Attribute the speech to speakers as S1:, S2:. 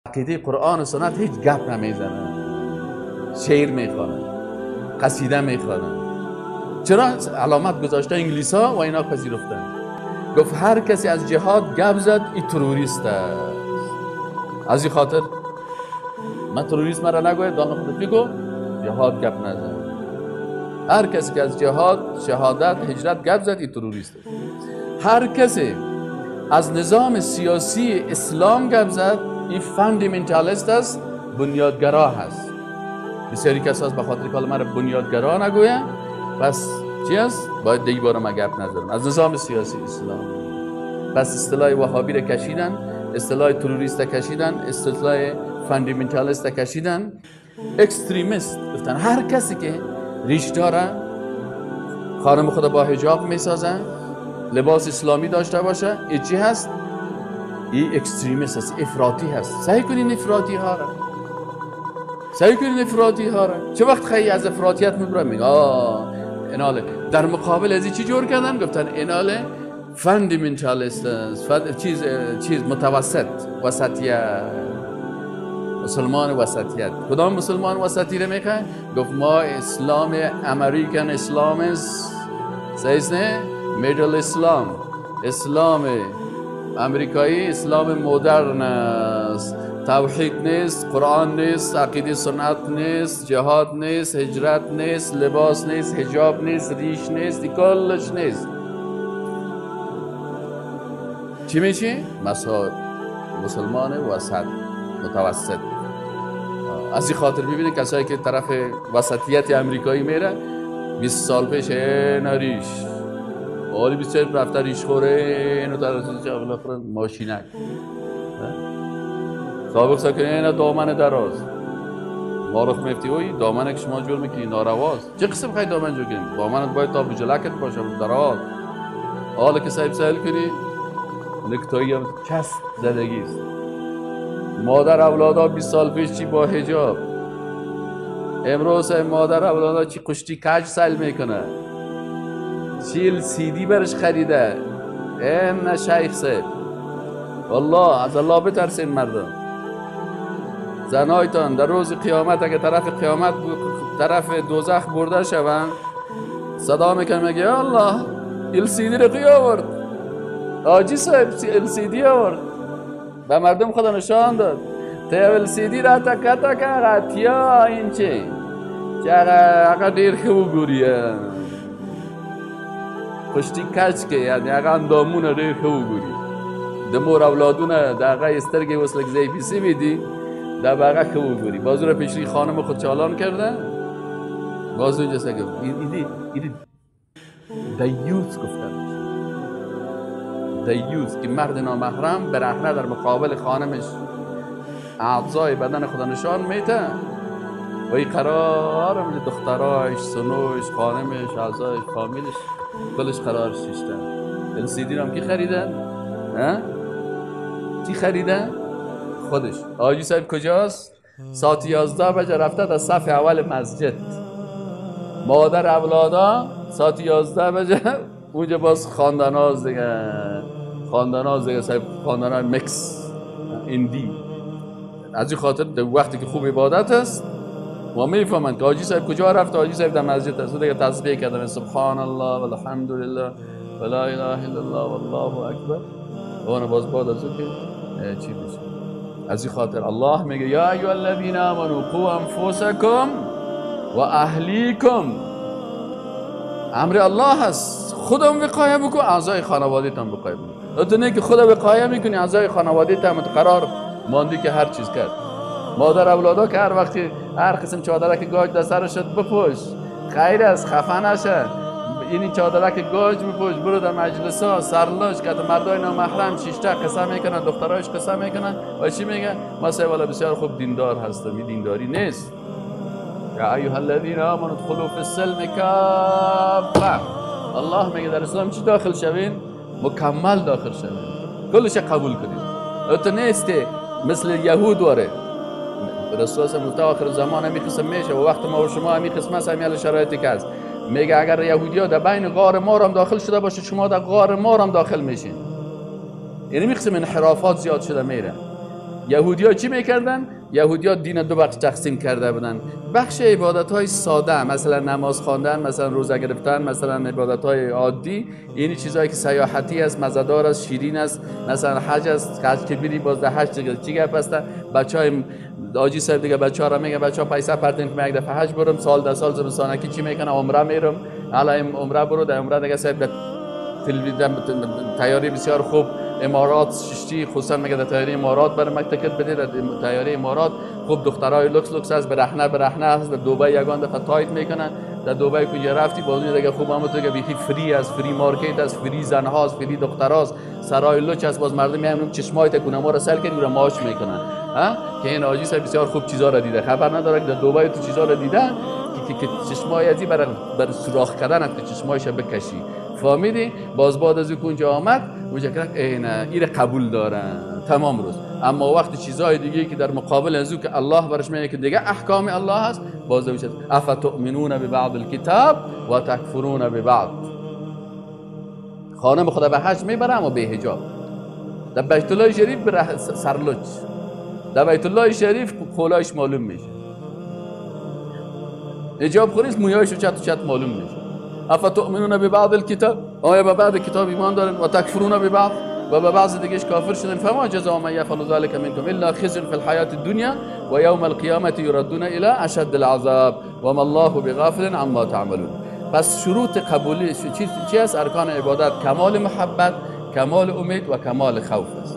S1: عقیده قرآن و سنت هیچ گپ نمیزنه، شعر میخوانه، قصیده میخوانه. چرا علامت گذاشته انگلیس ها و اینا پذیرفتن؟ گفت هر کسی از جهاد گپ زد این تروریست است. از این خاطر من تروریست مرا نگوید، دان خودت بگو جهاد گپ نزد. هر کسی که از جهاد، شهادت، هجرت گپ زد این تروریست است. هر کسی از نظام سیاسی اسلام گپ زد این fundamentalist است، بنیادگرا هست. بسیاری کسا هست به خاطر که مرا بنیادگرا نگوید، پس چی است؟ باید دیگه بارم من گپ نزدم از نظام سیاسی اسلام. پس اصطلاح وهابی را کشیدن، اصطلاح تروریست کشیدن، اصطلاح fundamentalist کشیدن، extremist گفتن. هر کسی که ریش داره، خانم خود با حجاب میسازه، لباس اسلامی داشته باشه، این چی هست؟ این extremist هست، افراطی هست. سعی کنین افراطی ها را، سعی کنین افراطی ها را. چه وقت خیلی از افراطیت میبره میگه آه اناله. در مقابل از چی جور کردن؟ گفتن اناله fundamentalist است، چیز متوسط، وسطیت، مسلمان وسطیت. کدام مسلمان وسطی رو میخواه؟ گفت ما اسلام American اسلام است، صحیح نه؟ middle اسلام، اسلام امریکایی، اسلام مدرن است. توحید نیست، قرآن نیست، عقیده سنت نیست، جهاد نیست، هجرت نیست، لباس نیست، حجاب نیست، ریش نیست، کلش نیست. چی میشه؟ مسلمان وسط، متوسط. از این خاطر میبینه کسایی که طرف وسطیت امریکایی میره 20 سال پیش نه ریش، آلی 24 رفته ریش خوره، اینو در ماشینک سابق ساکنه، اینه دامن دراز مارخ میفتی، اوی دامنه که شما جور میکنی نارواز. چه قسم خواهی دامن جور کنی؟ دامنت باید تا بجلکت باشه دراز. حالا که صاحب سهل کنی نکتایی هم چسب زدگی است. مادر اولادا 20 سال پیش چی با حجاب، امروز مادر اولادا چی کشتی کج سیل میکنه، چی LCD برش خریده. این شیخ صاحب والله از الله بترسین مردم. زنایتان در روز قیامت اگه طرف قیامت طرف دوزخ برده شوند، صدا میکنه میگه یا الله LCD رو کی آورد؟ حاجی صاحب LCD آورد، به مردم خدا نشان داد. ته LCD را تکه تکه غتیا این چه چې هغه ډېر ښه وګوري، پشتي کچ کې یعنې هغه اندامونه ډېر ښه وګوري. د مور اولادونه د هغه سترګې اوس لږ ضعیفې سوي دي، دا به هغه ښه وګوري. باز را پیشری خانم خود چالان کرده، باز اونجا سگه ایدی دیوث گفتن، دیوث که مرد نامحرم برهنه در مقابل خانمش اعضای بدن خود نشان میته و این قرار میده دخترایش، سنوش، خانمش، اعضایش، فامیلش کلش قرار شیشتن. LCD رو هم کی خریدن؟ کی خریدن؟ خودش. حاجی صاحب کجاست؟ ساعت 11 بجه رفته در صف اول مسجد. مادر اولادا ساعت 11 بجه اونجا باز خواندناز دیگه، خواندناز دیگه، صاحب خواندنای مکس اندی. از این خاطر در وقتی که خوب عبادت است و میفهمند که حاجی صاحب کجا رفت، حاجی صاحب در مسجد است. دیگه تسبیح کردن سبحان الله والحمد لله ولا اله الا الله والله اکبر. اون باز بعد از اون که چی میشه. از این خاطر الله میگه یا ایها الذین آمنوا قوا انفسکم و اهلیکم. امر الله هست، خودم وقایه بکن، اعضای خانواده هم وقایه بکن. تو نه که خود وقایه میکنی، اعضای خانواده هم قرار ماندی که هر چیز کرد. مادر اولادا که هر وقتی هر قسم چادره که گاج در سرش شد بپوش، خیر است، خفه نشه. این چادره که گاج بپوش، برو در مجلس ها سرلاش که مردای نامحرم شیشته قصه میکنن، دخترایش قصه میکنن و چی میگن؟ ما سه والا بسیار خوب دیندار هستم. این دینداری نیست. یا ایها الذین آمنوا ادخلوا فی السلم کافه. الله میگه در اسلام چی داخل شوین؟ مکمل داخل شوین، کلش قبول کنید. تو نیست مثل یهود واره. رسول الله گفته آخر زمان همی قسم میشه و وقت ما و شما همی قسم است، همی شرایطی که هست. میگه اگر یهودی ها در بین غار ما هم داخل شده باشه، شما در غار ما هم داخل میشین. یعنی می قسم انحرافات زیاد شده میره. یهودی‌ها چی میکردن؟ یهودی‌ها دین دو بخش تقسیم کرده بودن. بخش عبادت‌های ساده، مثلا نماز خواندن، مثلا روزه گرفتن، مثلا عبادت‌های عادی، یعنی چیزهایی که سیاحتی است، مزه‌دار است، شیرین است، مثلا حج است، حج که میری باز در حج دیگه چی گپ است؟ بچهای حاجی صاحب دیگه بچه‌ها را میگه بچه‌ها پیسه پرتین که من یک دفعه حج برم، سال در سال زمستانکی چی میکنه؟ عمره میرم. حالا عمره برو، در عمره دیگه صاحب در تلویزیون تیاری بسیار خوب امارات ششتی، خصوصا میگه در تیاری امارات برای من تکت بده، در تیاری امارات خوب دخترای لوکس لوکس است، برهنه برهنه است، در دبی یگان دفعه tight میکنن، در دبی کجا رفتی باز دیگه خوب هم تو دیگه بیخی free است، free market است، free زن‌ها است، free دختراست، سرای لوچ است، باز مردم میان چشمای تکونه ما را سل کنی را ماش میکنن. ها که این حاجی صاحب بسیار خوب چیزا را دیده، خبر نداره که در دبی تو چیزا را دیده که چشمای ازی بر سوراخ کردن که چشمایش بکشی. فهمیدی؟ باز بعد از اونجا آمد اونجا که نه این قبول دارن تمام روز. اما وقتی چیزهای دیگه که در مقابل از او که الله برش میگه که دیگه احکام الله هست، باز میشه افتؤمنون ببعض الکتاب و تکفرون ببعض. خانم خدا به حج میبره اما به حجاب، در بیت الله شریف بره سرلچ، در بیت الله شریف قولایش معلوم میشه، حجاب خوریست مویایش چت و چت معلوم میشه. افتؤمنون ببعض الکتاب، آیا به بعض کتاب ایمان دارن؟ و تکفرون ببعض، و به بعض دیگهش کافر شدن. فما جزاء من يفعل ذلك منكم الا خزي في الحياة الدنيا ويوم القيامة يردون الى اشد العذاب وما الله بغافل عما تعملون. پس شروط قبولی چی است؟ ارکان عبادت کمال محبت، کمال امید و کمال خوف است.